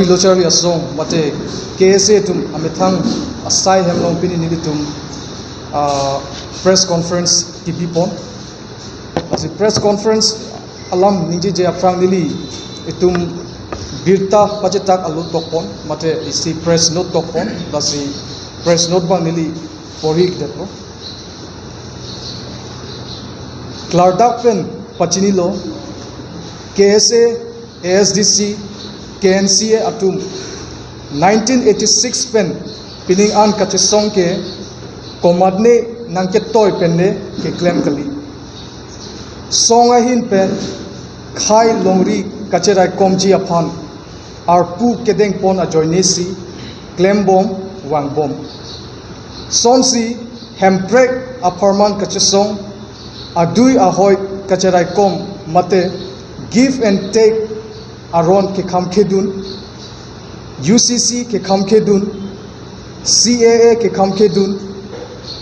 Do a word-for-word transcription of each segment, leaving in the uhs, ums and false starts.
Locharli Asong mate K S A atum amethang asai hem along pini nelitum, ah, press conference kebipon. Lasi press conference alam ningjeje aphrang nelitum birta pachetak alo tokpon, mate isi press note tokpon, lasi press note abang neli porhi-ikdetlo. Klardak pen pachinilo, K S A, A S D C, K N C A atum nineteen eighty-six pen pining an kachesong ke komatne nangketoi penle keklem kali. Song ahin pen khei longri kacheraikomji aphan arpu kedengpon ajoinesi klembom vangbom. Sonsi Hemprek apharman kachesong, adui ahoi kacheraikom mate give and take aron kekhamkhedun, U C C kekhamkhedun, C A A kekhamkhedun,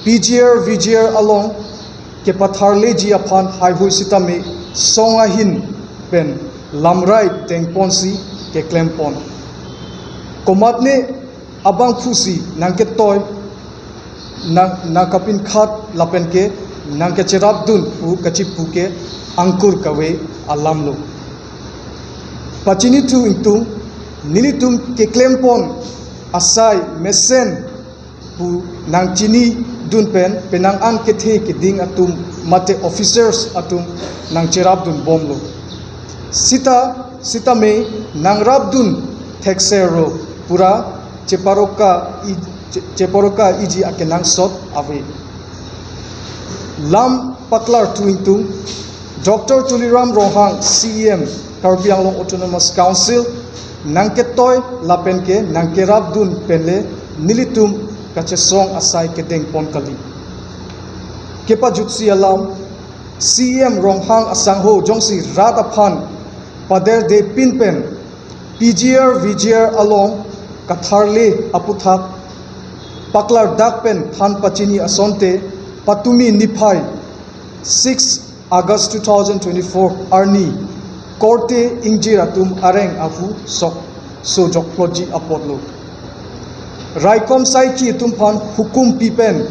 P G R V G R along kepatharleji aphan haihui sitame song ahin pen lamrai dengponsi keklempon. Komatne abangphusi nangketoi, nang, nangkapinkhat lapen ke nangkacherapdun pu kachipu ke angkur kave alamlo. Pachinithu ingtung, nelitum keklempon asai mesen pu nangchinidun pen penang an kethe keding atum mate officers atum nangcherapdunbomlo. Sita, sitame nangrapdun thekserlo pura cheparoka i, che, cheparoka iji akenangsot ave. Lam paklarthu ingtung, Doctor Tuliram Ronghang, C E M, Karbi Anglong Autonomous Council, nangketoi lapen ke nangkerapdun penle nelitum kachesong asai kedengpon kali. Kepajutsi alam, C E M Ronghang asangho jongsi rat aphan paderdepin pen P G R V G R along katharle aputhak paklardak pen than pachini asonte patumi niphai six August two thousand twenty-four arni korte ingjir atum areng ahu sok sojokphlotji apotlo. Raikom saikhi atum aphan hukum pi pen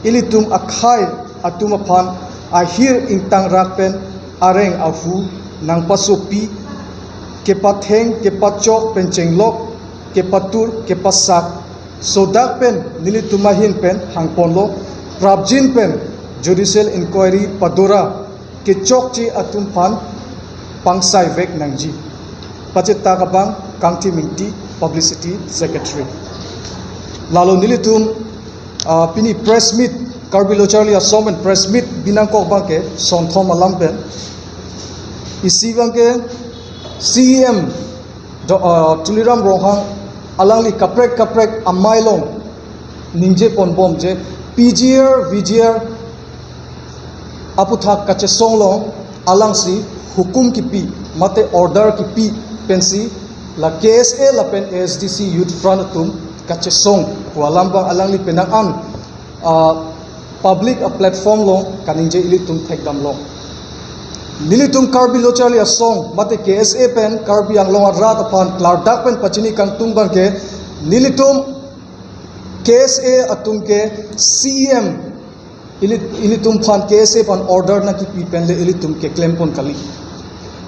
ilitum akhei atum aphan ahir ingtangrak pen areng ahu nangpasopi, kepatheng kepachok pen chenglok, kepatur kepasak sodak pen nelitum ahin pen hangponlo, prapjin pen judicial inquiry padora kechokche atum aphan pangsaivek nangji. Pachetak abang Kangthim Ingti, Publicity Secretary. Lalo nelitum, ah, pini press meet, Karbi Locharli Asong pen press meet binangkok abang ke sonthom alam pen. Isi abang ke C E M Do-, ah, Tuliram Ronghang alangli kaprek kaprek amei along ningjeponbom je P G R V G R aputhak kachesong along alangsi hukum kipi mate order kipi pensi la K S A lapen A S D C Youth Front atum kachesong pu alam abang alangli penang an, ah, public a platform along kaningje ilitum thekdamlo. Nelitum Karbi Locharli Asong mate K S A pen Karbi Anglong arat aphan klardak pen pachini kangtung abang ke nelitum K S A atum ke C E M ili-, ilitum aphan K S A aphan order nangkipi penle ilitum keklempon kali.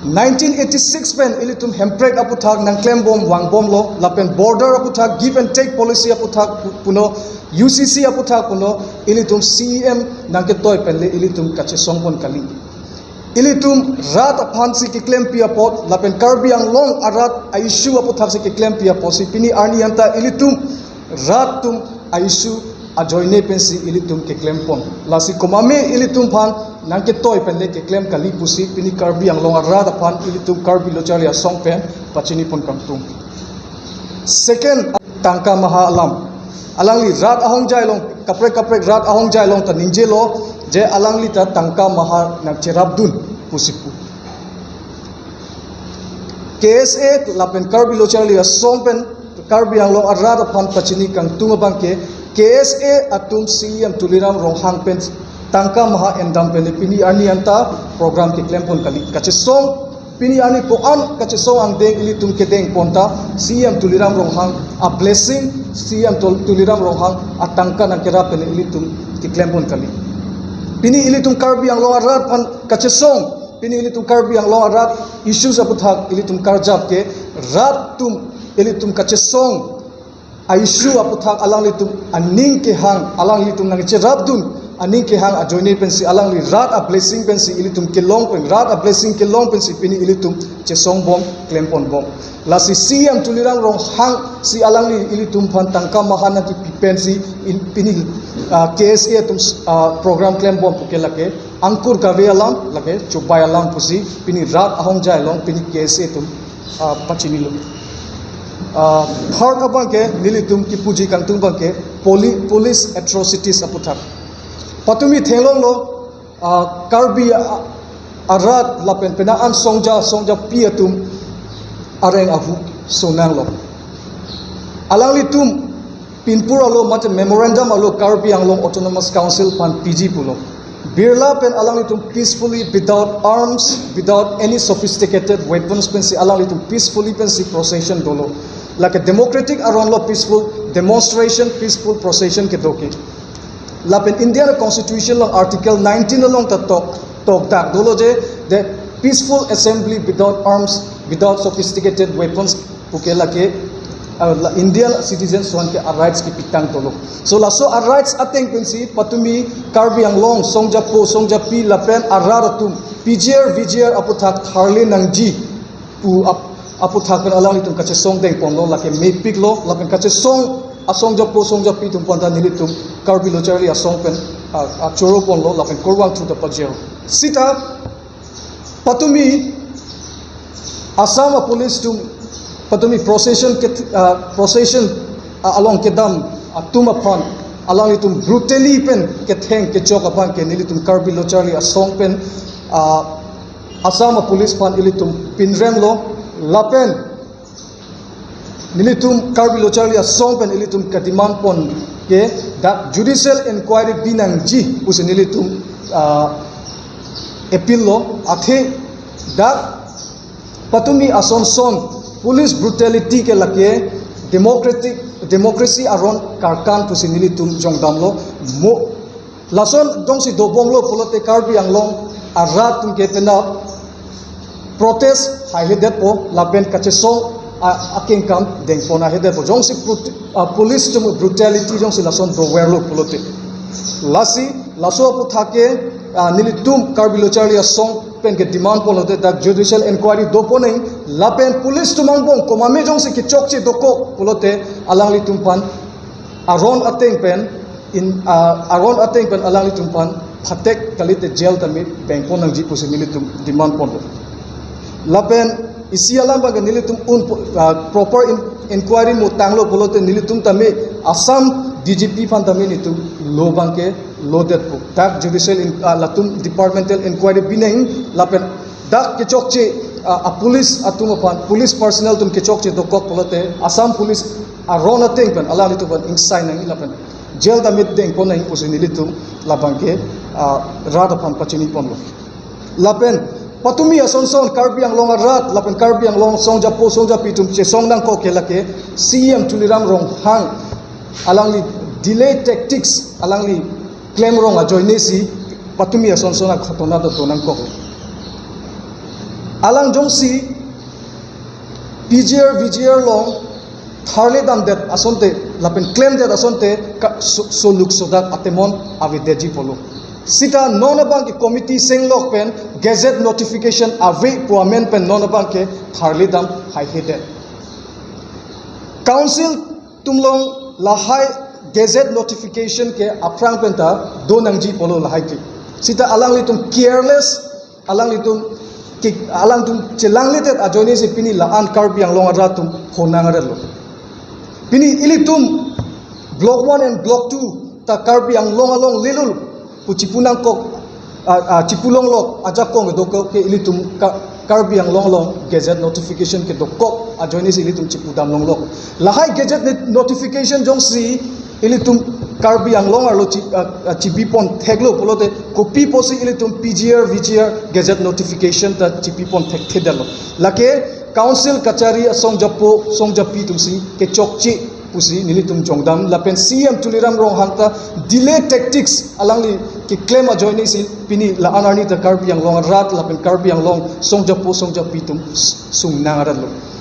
Nineteen eighty-six pen ilitum Hemprek aputhak nangklembom vangbomlo lapen border aputhak give and take policy aputhak pu-, puno, U C C aputhak puno, ilitum C E M nangketoi penle ilitum kachesongpon kali. Ilitum rat aphansi keklempi apot lapen Karbi Anglong arat a-issue aputhaksi keklempi apotsi pini arni anta ilitum rat atum a-issue ajoine pensi ilitum keklempon. Lasi komatne ilitum aphan nangketoi penle keklem kali pusi pini Karbi Anglong arat aphan ilitum Karbi Locharli Asong pen pachinipon kangtung. Second, tangka maha alam. Alangli rat ahongjai along, kaprek kaprek rat ahongjai along ta ningjelo je alangli ta tangka maha nangcherapdun pusi pu. K S A lapen Karbi Locharli Asong pen Karbi Anglong arat aphan pachini kangtung abang ke K S A atum C E M Tuliram Ronghang pen tangka maha endam penle pini arni anta program keklempon kali. Kachesong Pini arni ko-an kachesong angdeng ilitum kedeng pon ta C E M Tuliram Ronghang a-blessing, C E M Tul- Tuliram Ronghang atangka nangkerap pen ilitum keklem pon kali. Pini ilitum Karbi Anglong arat aphan kachesong, pini ilitum Karbi Anglong arat issues aputhak ilitum karjap ke rat atum ilitum kachesong a-issue aputhak alanglitum aning kehang, alanglitum nangcherapdun aning kehang ajoine pensi alangli rat a-blessing pensi ilitum kelong pen, rat a-blessing kelong pensi pini ilitum chesong bom, klem pon bom. Lasi C E M Tuliram Ronghang si alangli ilitum aphan tangka mahan nangkepi pensi in, pini, ah, K S A atum, ah, program klem bom puke lake angkur kave alam, lake chubai alam pusi pini rat ahongjai along pini K S A atum, ah, pachinilo. Ah, third abangke nelitum kipuji kangtung abangke poli- police atrocities aputhak. Patumi theklonglo, ah, Karbi a- arat lapen penang an songja songjapi atum areng ahu sonanglo. Alanglitum pinpur alo mate memorandum alo Karbi Anglong Autonomous Council aphan piji pulo. Birla pen alanglitum peacefully, without arms, without any sophisticated weapons pensi alanglitum peacefully pensi procession dolo. Lake democratic aron lo peaceful demonstration, peaceful procession kedo ke. Lapen Indian Constitution along Article nineteen along ta tok, tokdak dolo je, the peaceful assembly without arms, without sophisticated weapons puke lake, ah, la Indian citizens aphan ke a-rights kepitang dolo. So laso a-rights ateng pensi patumi Karbi Anglong songjapo songjapi lapen arat atum P G R V G R aputhak tharle nangji pu ap- aputhak pen alanglitum kachesong deng ponlo, lake mepiklo, lapen kachesong asongjapo songjapi atum aphan ta nelitum Karbi Lo Charli Asong pen, ah, ah, choro ponlo, lapen kurvangthu ta pajir. Sita patumi Assam a-police atum patumi procession ke, ah, procession, ah, along kedam atum aphan alanglitum brutally pen ketheng kechok abangke nelitum Karbi Lo Charli Asong pen, ah, Assam a-police aphan ilitum pinremlo, lapen nelitum Karbi Lo Charli Asong pen ilitum kedemand pon ke dak judicial inquiry binangji pusi nelitum, ah, appeal lo, athe dak patumi asonson police brutality ke lake democratic, democracy aron karkan pusi nelitum jongdamlo. Mo lason jongsi dobomlo pulote Karbi Anglong arat atum ke penap protest haihedetpo lapen kachesong a- akengkam dengpon ahedetpo. Jongsi brut- ah, police atum brutality jongsi lason doverlo pulote. Lasi laso aputhak ke, ah, nelitum Karbi Lo Charli Asong pen kedemand ponlote dak judicial inquiry doponeng lapen police atum angbong komatme jongsi kechokche dokok pulote alanglitum aphan aron ateng pen in, ah, aron ateng pen alanglitum aphan phatek kalite jail tame bengpon nangji pusi nelitum demand ponlo. Lapen isi alam abangke nelitum un po- ah, proper in- inquiry mo tanglo pulote nelitum tame Assam D G P aphan tame nelitum lo abangke lodetpo. Dak judicial in- ah, latum departmental inquiry bineng lapen dak kechokche, ah, a-police atum aphan, police personnel atum kechokche dokok pulote Assam police aron ateng pen alanglitum aphan ingsai nangji lapen jail tame dengpon nangji pusi nelitum labangke, ah, rat aphan pachini ponlo. Lapen patumi asonson Karbi Anglong arat lapen Karbi Anglong songjapo songjapi atum chesong nangkok ke lake C E M Tuliram Ronghang alangli delay tactics alangli klemrong ajoine si patumi asonson aghotona ta do nangkok. Alang jongsi P G R V G R along tharle damdet asonte lapen klemdet asonte ka- so- soluk sodak atemon avedetji pulo. Sita non abangke committee senglok pen gazette notification ave pu amen pen non abangke tharle dam haihedet. Council atum along lahai gazette notification ke aphrang pen ta do nangji pulo lahai ke. Sita alanglitum careless, alanglitum ke- alangtum chelangledet ajoine si pini la-an Karbi Anglong arat atum honang arelo. Pini ilitum block one and block two ta Karbi Anglong along lelul pu chipu nangkok, ah, ah, chipu longlok ajakong dokok ke ilitum Ka- Karbi Anglong along gazette notification kedokok ajoine si ilitum chipu dam longlok. Lahai gazette ni- notification jongsi ilitum Karbi Anglong arlo chi, ah, ah, chibipon theklo pulote kopi pusi ilitum P G R, V G R gazette notification ta chibipon thekthedetlo. Lake council kachari asongjapo songjapi atumsi kechokche pusi nelitum jongdam lapen C M Tuliram Ronghang ta delay tactics alangli keklem ajoinesi pini la-an arni ta Karbi Anglong arat lapen Karbi Anglong songjapo songjapi atum s-, sung nang arat lo.